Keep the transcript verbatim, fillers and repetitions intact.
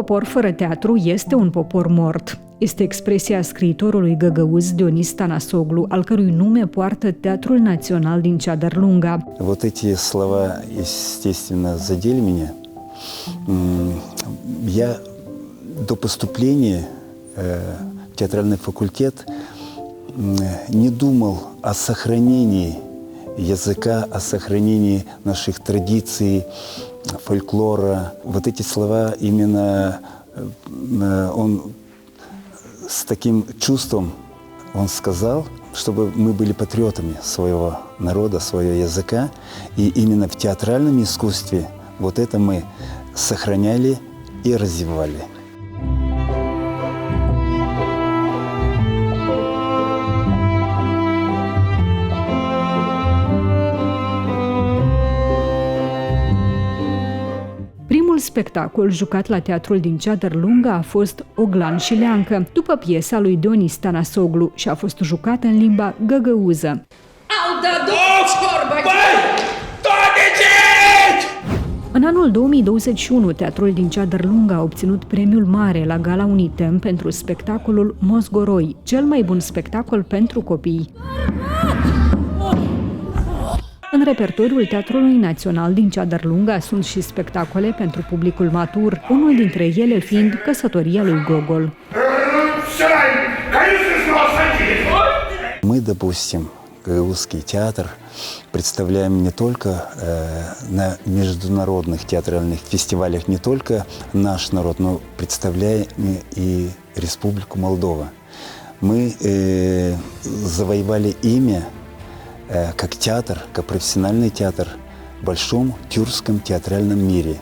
Popor fără teatru este un popor mort. Este expresia a scriitorului găgăuz Dionis Tanasoglu, al cărui nume poartă Teatrul Național din Ceadărlunga. Вот эти слова, естественно, задели меня. М, я до поступления, э, в театральный факультет, м, не думал о сохранении языка, о сохранении наших традиций, фольклора. Вот эти слова именно, э, он с таким чувством он сказал, чтобы мы были патриотами своего народа, своего языка, и именно в театральном искусстве вот это мы сохраняли и развивали. Primul spectacol jucat la teatrul din Ceadărlunga a fost Oglan și Leancă, după piesa lui Dionis Tanasoglu, și a fost jucată în limba găgăuză. Au dat două ciorbă! Băi! Toate ce ești! În anul două mii douăzeci și unu, teatrul din Ceadărlunga a obținut premiul mare la Gala Unitem pentru spectacolul Mozgoroi, cel mai bun spectacol pentru copii. În repertoriul Teatrului Național din Ceadărlunga sunt și spectacole pentru publicul matur, unul dintre ele fiind Căsătoria lui Gogol. Мы, допустим, Гагаузский театр, представляем не только, э, на международных театральных фестивалях не только наш народ, но представляем и Республику Молдова. Мы, э, завоевали имя, э, как театр, как профессиональный театр в большом тюркском театральном мире.